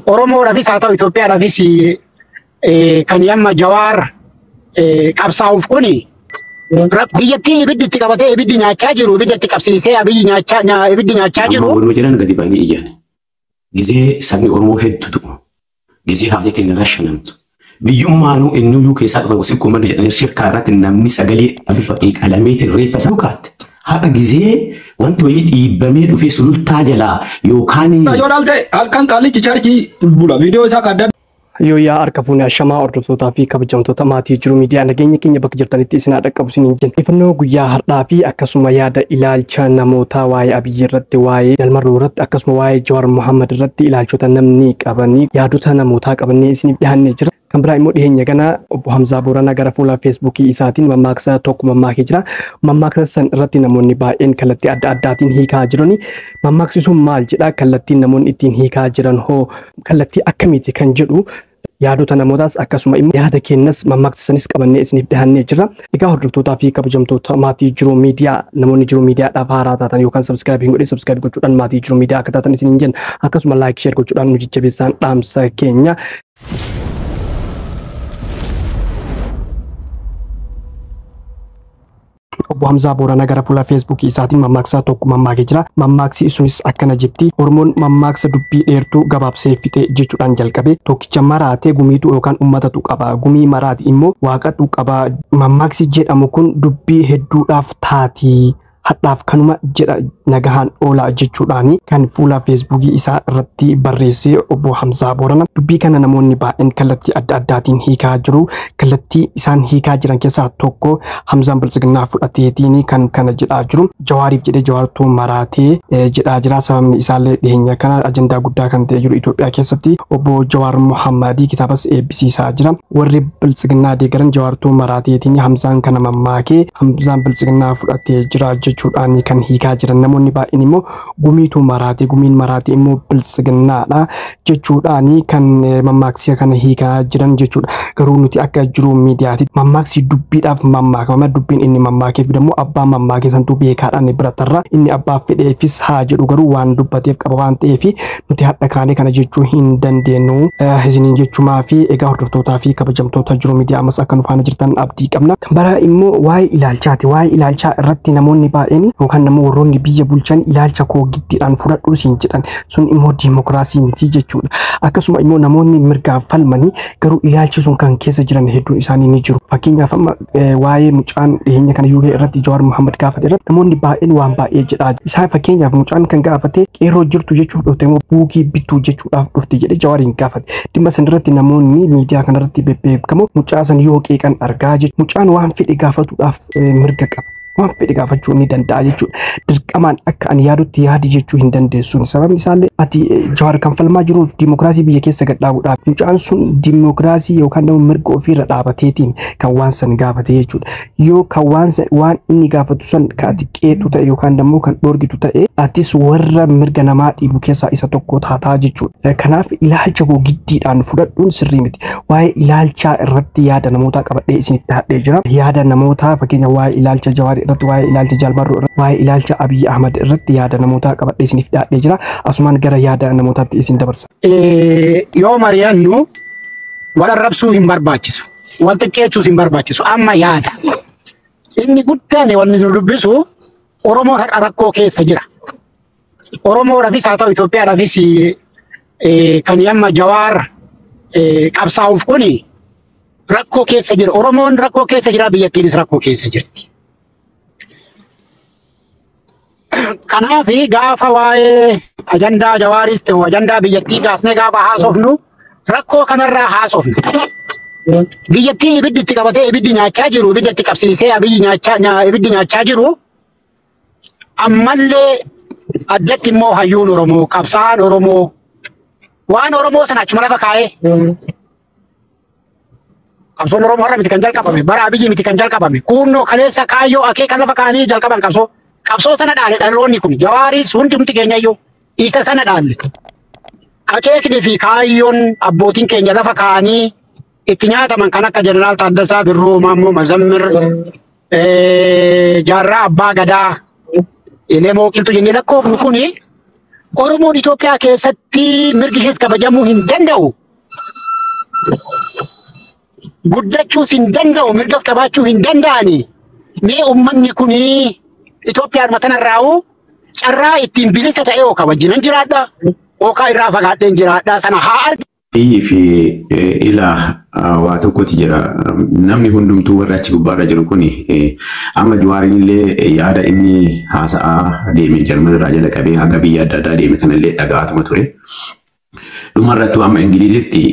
Oromoodhaafis haa ta'u Itoophiyaadhaafis kan amma Jawaar qabsaa'uuf kuni biyyattii ibiddi itti qabatee ibiddi nyaachaa jiru, ibiddi itti qabsiisee abiyyi nyaachaa ibiddi nyaachaa jiru. Amma jedhan gadi ba'anii iyyan. Gizee sabni Oromoo hedduutu gizee haftee ta'e irra shanamtu. Biyyummaanuu innuyyuu keessaa dhufa gosi komanda jedhanii shirkaa irratti namni sagalee dubbatee qalamee reeffa isaa dhukaatti. Har'a gizee wanti wayii dhiibbamee dhufee sulultaa jalaa yookaan. Yoo dhaalte halkan qaallichi charchii bula viidiyoo isaa kan adda Yooyaa harka fuunee ashamaa hordoftootaa fi kabajamtoota maatii Jiru Miidiyaa, nageenya keenya bakka jirtanitti isin haa dhaqqabu isiniin jenna. Odeeffannoo guyyaa har'aa fi akkasuma yaada ilaalcha namootaa waa'ee Abiyyi irratti, waa'ee Jalmarroo irratti, akkasuma waa'ee Jawaar Mohammad irratti ilaalchota namni qabanii yaadota namootaa qabannee isiniif dhiyaannee jira. Kan biraa immoo dhiyeenya kana obbo Hamzaa Booranaa gara fuula Feesbuukii isaatiin mammaaksa tokko mammaakee jira. Mammaaksa san irratti namoonni baay'een kallattii adda addaatiin hiikaa jirani. Mammaaksi sun maal jedha? Kallattiin namoonni ittiin hiikaa jiran hoo kallattii akkamiiti kan jedhu yaadota namootaas akkasuma immoo yaada kennas mammaaksa sanis qabannee isiniif dhiyaannee jira. Egaa hordoftootaa fi kabajamtoota maatii Jiru Miidiyaa, namoonni Jiru Miidiyaadhaaf haaraa taatan yookaan subscribe hin godhin subscribe gochuudhaan maatii Jiru Miidiyaa akka taatan isiniin jenna. Akkasuma like, share gochuudhaan nu jajjabeessaan dhaamsa keenya. Obbo Hamzaa Booranaa gara fuula Feesbuukii isaatiin mammaaksa tokko mammaakee jira. Mammaaksi sunis akkana jetti. Oromoon mammaaksa dubbii dheertuu gabaabsee fixe jechuudhaan jalqabe. Tokkicha maraatee gumiitu yookaan uummatatu qaba. Gumii maraati immoo waaqatu qaba. Mammaaksi jedhamu kun dubbii hedduudhaaf taati. Hadhaaf kanuma jedha, nagahaan oolaa jechuudhaan kan fuula Feesbuukii isaa irratti barreessee obbo Hamzaa Boorana. Dubbii kana namoonni baay'een kallattii adda addaatiin hiikaa jiru. Kallattii isaan hiikaa jiran keessaa tokko Hamzaan Biltsiginnaa fudhateetiin kan kana jedhaa jiru. Jawaariif jedhee Jawaartuu maraatee jedhaa jira. Sababni isaallee dhiyeenya kana ajandaa guddaa kan ta'e jiru Itoophiyaa keessatti obbo Jawaar Mohammadii kitaabas eebbisiisaa jira. Warri Biltsiginnaa deeggaran Jawaartuu maraateetiin Hamzaan kana mammaakee Hamzaan Biltsiginnaa fudhatee jira jechuudhaan kan hiikaa jiran. Namoonni baay'een immoo gumiitu maraate, gumiin maraate immoo Biltsiginnaadha jechuudhaan kan mammaaksii kana hiikaa jiran jechuudha. Garuu nuti akka Jiru Miidiyaati mammaaksi dubbiidhaaf mammaakama. Dubbiin inni mammaakeef immoo abbaa mammaakee santuu beekaadhaan biratarra inni abbaa fedheefis haa jedhu, garuu waan dubbateef qaba waan ta'eef nuti hadha kaanee kana jechuu hin dandeenyu. Isiniin jechumaa fi egaa hordoftootaa fi kabajamtoota Jiru Miidiyaa, ammas akka nu faana jirtan abdii qabna. Kan biraa immoo waa'ee ilaalchaati. Waa'ee ilaalchaa irratti namoonni baay'een yookaan namoonni warroonni biyya bulchan ilaalcha koo giddiidhaan fudhadhuu siin jedhan, sun immoo diimokiraasii miti jechuudha. Akkasuma immoo namoonni mirgaan falmanii garuu ilaalchi sun kan keessa jiran hedduun isaanii ni jiru. Fakkeenyaaf amma waa'ee mucaan dhiyeenya kana UK irratti Jawaar Mohammad gaafate irratti namoonni baay'een waan baay'ee jedhaa. Isaan fakkeenyaaf mucaan kan gaafate qeerroo jirtu jechuuf dhufte immoo buukii bittuu jechuudhaaf dhufte jedhee Jawaariin gaafate. Dhimma san irratti namoonni miidiyaa kanarratti bebbeekamoo mucaa san yoo qeeqan argaa jechuudha. Mucaan waan fedhe gaafatuudhaaf mirga qaba. Waan fedhe gaafachuu ni danda'a jechuudha. Dirqamaan akka ani yaadutti yaadi jechuu hin dandeessu. Sababni isaallee ati Jawaar kan falmaa jiruuf diimokiraasii biyya keessa gad dhaabuudhaaf. Mucaan sun diimokiraasii yookaan nama mirga ofiirra dhaabateetiin kan waan san gaafate jechuudha. Yoo kan waan san waan inni gaafatu san kan ati qeexu ta'e yookaan immoo kan dhorgitu ta'e, atis warra mirga namaa dhiibu keessaa isa tokko taataa jechuudha. Kanaaf ilaalcha koo giddiidhaan fudhadhuun sirrii miti. Waa'ee ilaalchaa irratti yaada namootaa qabadhee isiniif dhiyaadhee jira. Yaada namootaa fakkeenya waa'ee ilaalcha Jawaar irratti, waa'ee ilaalcha Jaalmarroo irratti, waa'ee ilaalcha Abiyyi Ahmad irratti yaada namootaa qabadhee isiniif dhiyaadhee jira. Asumaan gara yaada namootaatti isin dabarsa. Yoo mari'annu wal arrabsuu hin barbaachisu. Wal xiqqeechuus hin barbaachisu. Amma yaada. Inni guddaan wanni nu dubbisu Oromoo har'a rakkoo keessa jira. Oromoodhaafis haa ta'u Itoophiyaadhaafis kan amma Jawaar qabsaa'uuf kuni rakkoo keessa jira. Oromoon rakkoo keessa jira, biyyattiinis rakkoo keessa jirti. Kanaaf gaafa waa'ee ajandaa Jawaaris ta'u ajandaa biyyattii kaasnee gaafa haasofnu rakkoo kanarraa haasofna. Biyyattii ibiddi itti qabatee ibiddi nyaachaa jiru, ibiddi itti qabsiisee abiyyi nyaachaa ibiddi nyaachaa jiru, ammallee addatti immoo hayyuun Oromoo, qabsaa'aan Oromoo waan Oromoo sana achuma lafa kaa'ee, qabsoon Oromoo har'a miti kan jalqabame, bara Abiyyi miti kan jalqabame, kuunnoo kaleessa kaayyoo akeeka lafa kaa'anii jalqaban qabsoo. Qabsoo sana dhaale dhaloonni kun, Jawaaris hundumti keenya iyyuu isa sana dhaalle. Akeekni fi kaayyoon abbootiin keenya lafa kaa'anii itti nyaataman kan akka Jeneraal Taaddasaa Birruu, Maammoo Mazammir, Jaarraa Abbaa Gadaa, Elemoo Qilxuu jennee lakkoofnu kuni Oromoon Itoophiyaa keessatti mirgi ishees kabajamuu hin danda'u. Guddachuus hin danda'u, mirgas qabaachuu hin danda'ani. Mee uummanni kun Itoophiyaan matanarraa'u carraa ittiin bilisa ta'e yookaan wajjinan jiraadha yookaan irraa fagaadheen jiraadha sana haa arginu. Biyyi fi ilaa waa tokkotu jira. Namni hundumtuu warri achi gubbaarra jiru kun amma Jawaariin illee yaada inni haasa'aa deeme Jarman irraa jala qabee haga biyya adda addaa deeme kanallee dhaga'atuma ture. Dhumarrattuu amma Ingilizitti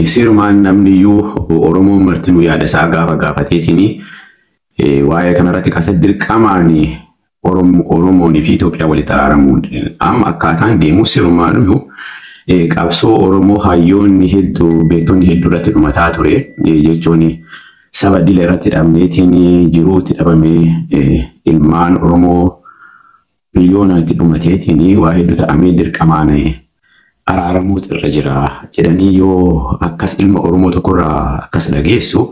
seerumaan namni iyyuu Oromoon martinuu yaada isaa gaafa gaafateetiin waa'ee kanarratti kaasa dirqamaan Oromoonii fi Itoophiyaa walitti araaramuun amma akkaataan deemu seerumaan iyyuu qabsoo Oromoo hayyoonni hedduu beektonni hedduu irratti dhumataa ture jechuun saba dila irratti dhabneetiin jiruu itti dhabamee ilmaan Oromoo miliyoona itti dhumateetiin waa hedduu ta'amee dirqamaan araaramuutu irra jira jedhanii yoo akkas ilma Oromoo tokkorraa akkas dhageessu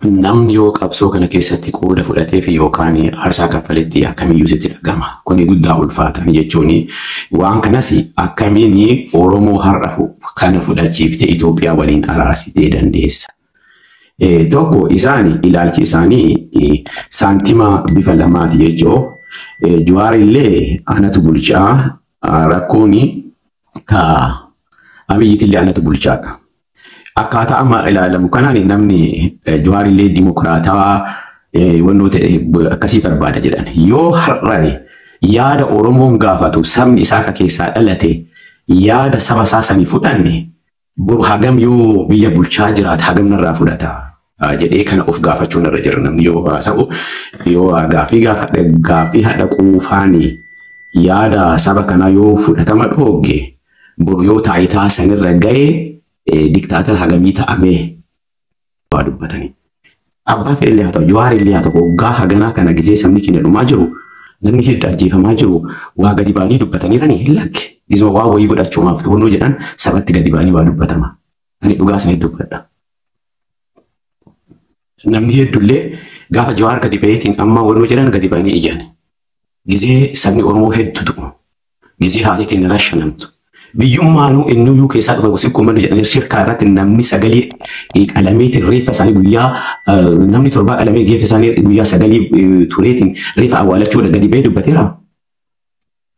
namni yoo qabsoo kana keessatti qooda fudhatee fi yookaan aarsaa kaffaletti akkamiyyuu sitti dhagama. Kuni guddaa ulfaatan jechuun waan kanas akkamiin Oromoo har'a kana fudhachiiftee Itoophiyaa waliin araarsitee dandeessa. Tokko isaan ilaalchi isaanii saantima bifa lamaati jechuu. Jawaar illee anatu bulchaa rakkoon ka Abiyyiitillee anatu bulchaadha. Akkaataa amma ilaalamu kanaan namni Jawaar illee dimokiraatawaa wannoo ta'e akkasii barbaada jedhan. Yoo har'a yaada Oromoon gaafatu sabni isaa ka keessaa dhalate yaada saba isaa sanii fudhanne boru hagam yoo biyya bulchaa jiraate hagam narraa fudhata jedhee kana of gaafachuun irra jira namni yoo haasa'u yoo gaaffii gaafadhe gaaffii hadha quufaanii yaada saba kanaa yoo fudhatama dhoogge boru yoo taayitaa sanirra ga'e diktaatar hagamii ta'amee waa dubbatanii. Abbaa fedhe haa ta'u, Jawaar illee haa ta'u, waggaa haganaa kana gizee sabni keenya dhumaa jiru, namni hedduu ajjeefamaa jiru, waa gadi ba'anii dubbataniirani hin lakke. Gizuma waa wayii godhachuumaaf ta'uu jedhan sabatti gadi ba'anii waa dubbatama. Ani dhugaa sana dubbadha. Namni hedduullee gaafa Jawaar gadi ba'eetiin amma wannoo jedhan gadi ba'anii iyyan. Gizee sabni Oromoo hedduu du'u. Gizee haati teenya rashanamtu. Biyyummaanuu innuyyuu keessaa dhufa gosi mannu jedhanii shirkaa irratti namni sagalee qalameetiin reeffa isaanii guyyaa namni torbaa qalamee geeffa isaanii guyyaa sagalee tureetiin reeffa awwaalachuudha gadi ba'ee dubbateera.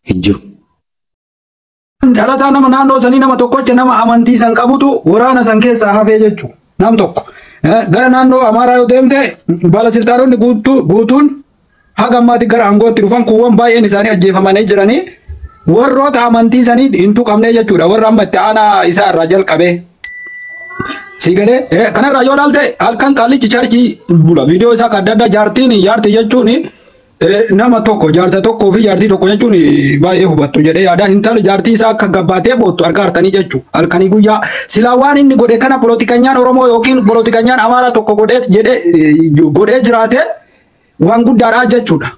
Hin jiru. Dhalataa nama naannoo sanii nama tokkocha nama amantii san qabutu waraana san keessaa hafee jechuudha. Nam tokko. Gara naannoo Amaaraa yoo deemte baalasiltaanonni guutuun haga ammaatti gara aangootti dhufan kuuwwan baay'een isaanii ajjeefamanii jiranii warroota amantii sanii hin tuqamne jechuudha. Warra amma itti aanaa isaa irraa jalqabee. Si galee kanarraa yoo ilaalte halkan qaallichi charchii bula. Viidiyoo isaa adda addaa jaartiin jaartii jechuun nama tokko jaarsa tokkoo fi jaartii tokko jechuun baay'ee hubattu jedhee yaada. Intalli jaartii isaa akka gabbaatee boottu harka hartanii jechuudha. Halkanii guyyaa silaa waan inni godhe kana polotikanyaan Oromoo yookiin polotikanyaan Amaaraa tokko godhee jedhee godhee jiraate waan guddaadha jechuudha.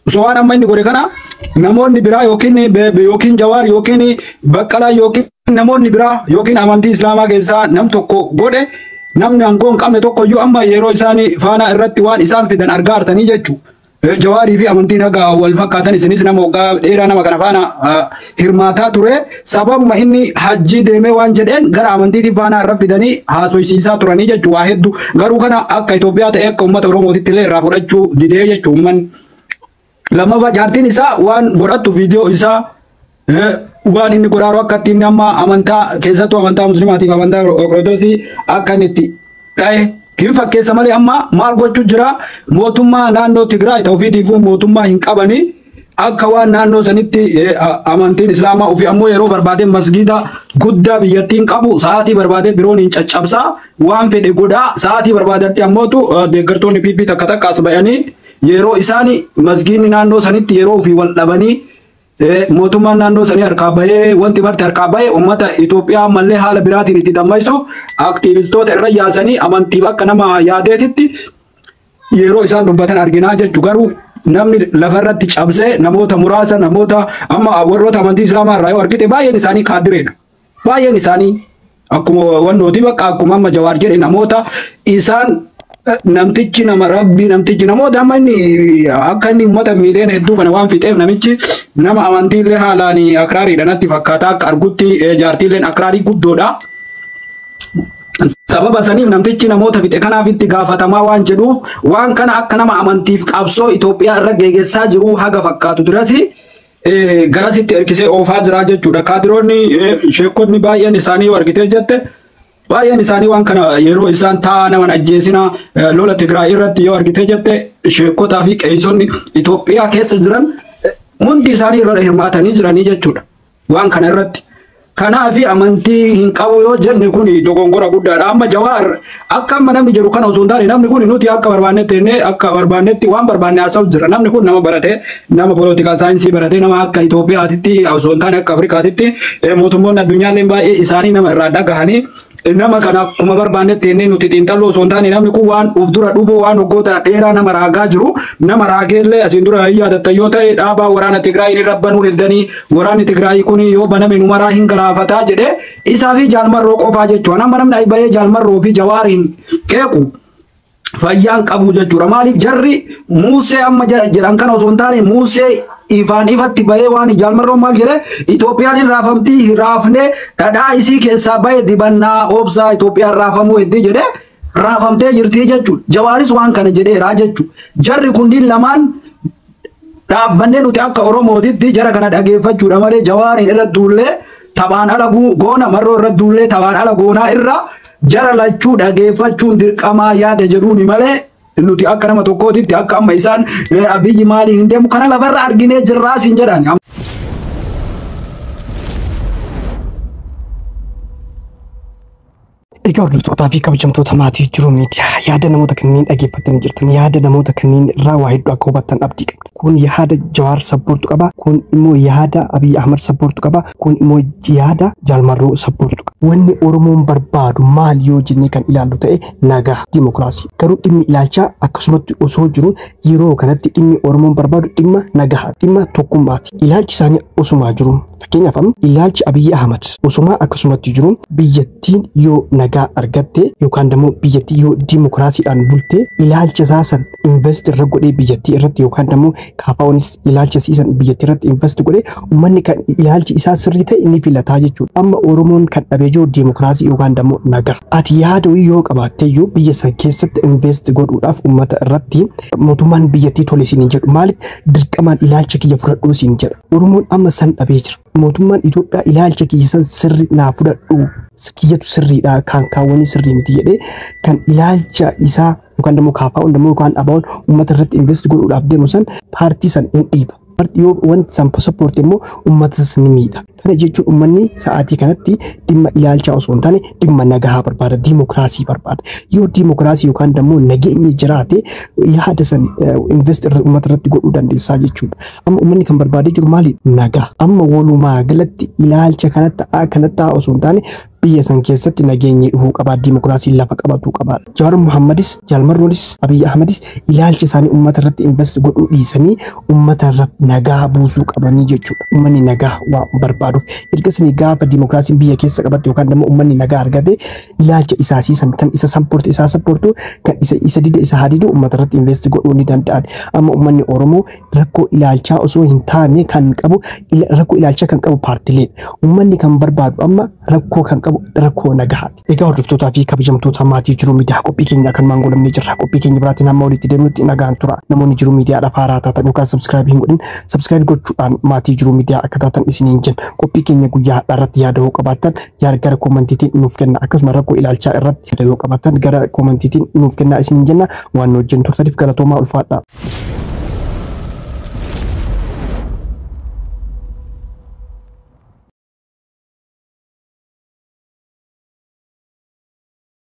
Osoo waan amma inni godhe kana namoonni biraa yookiin Jawaar yookiin Baqqalaa yookiin namoonni biraa yookiin amantii Islaamaa keessaa nam tokko godhe namni aangoo hin qabne tokko iyyuu amma yeroo isaan faana irratti waan isaan fidan argaa hartanii jechuudha. Jawaarii fi amantiin haga wal fakkaatan isinis nama waggaa dheeraa nama kana faana hirmaataa ture. Sababuma inni hajjii deemee waan jedheen gara amantiitiin faana irra fidanii haasoysiisaa turanii jechuudha waa hedduu. Garuu kana akka Itoophiyaa ta'e akka uummata Oromootitti illee irraa fudhachuu didee jechuudha uummanni. Lammaffaa jaartiin isaa waan godhattu viidiyoo isaa waan inni godhaaru akka ittiin amma amantaa keessattuu amantaa musliimaatiif amantaa ortodoksii akka inni itti dha'e. Kin fakkeessa malee amma maal gochuu jira mootummaa naannoo Tigraay ta'uu ofiitiifuu mootummaa hin qabanii akka waan naannoo sanitti amantiin Islaamaa ofii ammoo yeroo barbaade masgiida guddaa biyyattiin qabu sa'aatii barbaade diroon hin caccabsaa waan fedhe godhaa sa'aatii barbaadetti ammootu deeggartoonni PP takka takka as ba'anii yeroo isaan masgiidni naannoo sanitti yeroo ofii wal dhabanii mootummaan naannoo sanii harkaa bahee wanti marti harkaa bahee uummata Itoophiyaa ammallee haala biraatiin itti dammaysuuf aktiivistoota irra yaasanii amantiif akka nama yaadeetitti yeroo isaan dubbatan arginaa jechu. Garuu namni lafarratti cabsee namoota muraasa namoota amma warroota amantii Islaamaa irraa yoo argite baay'een isaanii kaadireedha. Baay'een isaanii akkuma wannooti bakka akkuma amma Jawaar jedhe namoota isaan Namtichi nama rabbi, namtichi namoota amma inni akka inni uummata miidheen hedduu kana waan fixeef, namichi nama amantiillee haalaan akraariidha natti fakkaata. Akka argutti jaartiilleen akraarii guddoodha. Sababa saniif namtichi namoota fixe kanaaf itti gaafatamaa waan jedhuuf, waan kana akka nama amantiif qabsoo Itoophiyaa irra geeggessaa jiru haga fakkaatu durasi garasitti erkisee oofaa jira jechuudha. Kaadiroonni, sheekonni baay'een isaanii yoo argitee jette, baay'een isaanii waan kana yeroo isaan taa'aa naman ajjeesina lola Tigraay irratti yoo argitee jette, sheekotaa fi qeessonni Itoophiyaa keessa jiran hundi isaanii irra hirmaatanii jiranii jechuudha. Waan kana irratti. Kanaaf amantii hin qabu yoo jenne kun dogongora guddaadha. Amma Jawaar akka amma namni jedhu kana osoo hin taane, namni kun nuti akka barbaannetti jennee akka barbaannetti waan barbaanne haasa'u jira. Namni kun nama barate, nama political science barate, nama akka Itoophiyaatitti osoo hin taane akka Afrikaatitti mootummoonni addunyaallee baay'ee isaanii nama irraa dhagahanii, nama kana akkuma barbaannetti jennee nuti xiinxalloo osoo hin taane, namni kun waan uf dura dhufu, waan waggoota dheeraa nama raagaa jiru, nama raageellee asiin dura hin yaadattan yoo ta'e, dhaabaa waraana Tigraay ni rabbanuu heddanii, waraanni Tigraay kun yoo baname nu maraa hin galaafataa jedhee, isaa fi Jaalmarroo qofaa jechuudha. Nama namni bahee Jaalmarroo fi Jawaariin qeequ fayyaan qabu jechuudha. Maaliif jarri Muusee amma jedhan kana osoo hin taane, Muusee ifaan ifatti bahee waan Jaalmarroon maal jedhee, Itoophiyaan hin raafamtii, raafnee dhadhaa isii keessaa bahe dibannaa obsaa, Itoophiyaan raafamuu heddii jedhee, raafamtee jirtii jechuudha. Jawaaris waan kana jedheeraa jechuudha. Jarri kunniin lamaan dhaabbannee nuti akka Oromootitti jara kana dhageeffachuudha malee, Jawaariin irra duullee taphaan ala goona, Marroo irra duullee taphaan ala goonaa irra, jara lachuu dhageeffachuun dirqamaa yaada jedhuuni malee, nuti akka nama tokkootitti akka amma isaan Abiyyi maaliin hin deemu kana lafarra arginee jirraa siin jedhan. Egaa hordoftootaa fi kabajamtoota maatii Jiruu Miidiyaa, yaada namoota kanneen dhaggeeffattanii jirtan, yaada namoota kanneen irraa waa hedduu akka hubattan abdii qabna. Kun yaada Jawaar support qaba. Kun immoo yaada Abiy Ahmad support qaba. Kun immoo yaada Jaalmarroo support qaba. Wanni Oromoon barbaadu maal yoo jennee kan ilaallu ta'e, nagaa, dimokiraasii. Garuu dhimmi ilaalchaa akkasumatti osoo jiru, yeroo kanatti dhimmi Oromoon barbaadu dhimma nagaa, dhimma tokkummaati. Ilaalchi isaanii osumaa jiru. Fakkeenyaaf amma ilaalchi Abiy Ahmad osumaa akkasumatti jiru, biyyattiin yoo nagaa argatte yookaan immoo biyyattii yoo dimokiraasiidhaan bulte, ilaalcha isaa san invest irra godhee biyyattii irratti, yookaan immoo kaafaa'onis ilaalcha isaa biyyattii irratti invest godhee, uummanni kan ilaalchi isaa sirrii ta'e ni filataa jechuudha. Amma Oromoon kan dhabee jiru dimokiraasii yookaan immoo nagaa. Ati yaada yoo qabaatte iyyuu biyya san keessatti invest godhuudhaaf uummata irratti mootummaan biyyattii tole siin hin jedhu. Maaliif? Dirqamaan ilaalcha kiyya fudhadhuu siin jedha. Oromoon amma san dhabee jira. Mootummaan Itoophiyaa ilaalcha kiyya san sirri naa fudhadhu, kiyyatu sirriidha, kan kaawwanii sirrii miti jedhee kan ilaalcha isaa yookaan immoo kaafaa'uun immoo yookaan abaa'uun uummata irratti invest godhuudhaaf deemu san paartii san hin dhiiba. Yoo wanti san support immoo uummatas ni miidha. Kana jechuun uummanni sa'aatii kanatti dhimma ilaalchaa osoo hin taane dhimma nagaa barbaada, diimokiraasii barbaada. Yoo diimokiraasii yookaan immoo nageenyi jiraate, yaada san invest uummata irratti godhuu dandeessaa jechuudha. Amma uummanni kan barbaadee jiru maali? Nagaa. Amma walumaa galatti ilaalcha kanatti kanatti osoo hin taane, biyya san keessatti nageenyi dhufuu qabaa, diimokiraasiin lafa qabatuu qabaa. Jawaar Muhammadis, Jaalmarroonis, Abiy Ahmadis ilaalcha isaanii uummata irratti invest godhuu dhiisanii uummata irra nagaa buusuu qabanii jechuudha. Uummanni nagaa waan barbaaduuf, erga sanii gaafa diimokiraasiin biyya keessa qabatte yookaan immoo uummanni nagaa argate, ilaalcha isaa siisan kan isa support isaa support, kan isa dide isa hadidu, uummata irratti invest godhuu ni danda'an. Amma uummanni Oromoo rakkoo ilaalchaa osoo hin taane kan qabu, rakkoo ilaalchaa kan qabu paartilee. Uummanni kan barbaadu amma rakkoo kan qabu rakkoo nagahaati. Egaa hordoftootaa fi kabajamtoota maatii Jiruu Miidiyaa, qophii keenya kan maangolamnee jirra. Qophii keenya biraatiin hamma walitti deemnutti nagaan tura. Namoonni Jiruu Miidiyaadhaaf haaraa taatan yookaan subscribe hin godhin, subscribe gochuudhaan maatii Jiruu Miidiyaa akka taatan isiniin jenna. Qophii keenya guyyaa har'aa irratti yaada yoo qabaattan yaada gara commentiitiin nuuf kenna. Akkasuma rakkoo ilaalchaa irratti yaada yoo qabaattan gara commentiitiin nuuf kenna isiniin jenna. Waan nu wajjin turtaniif galatoomaa, ulfaadha.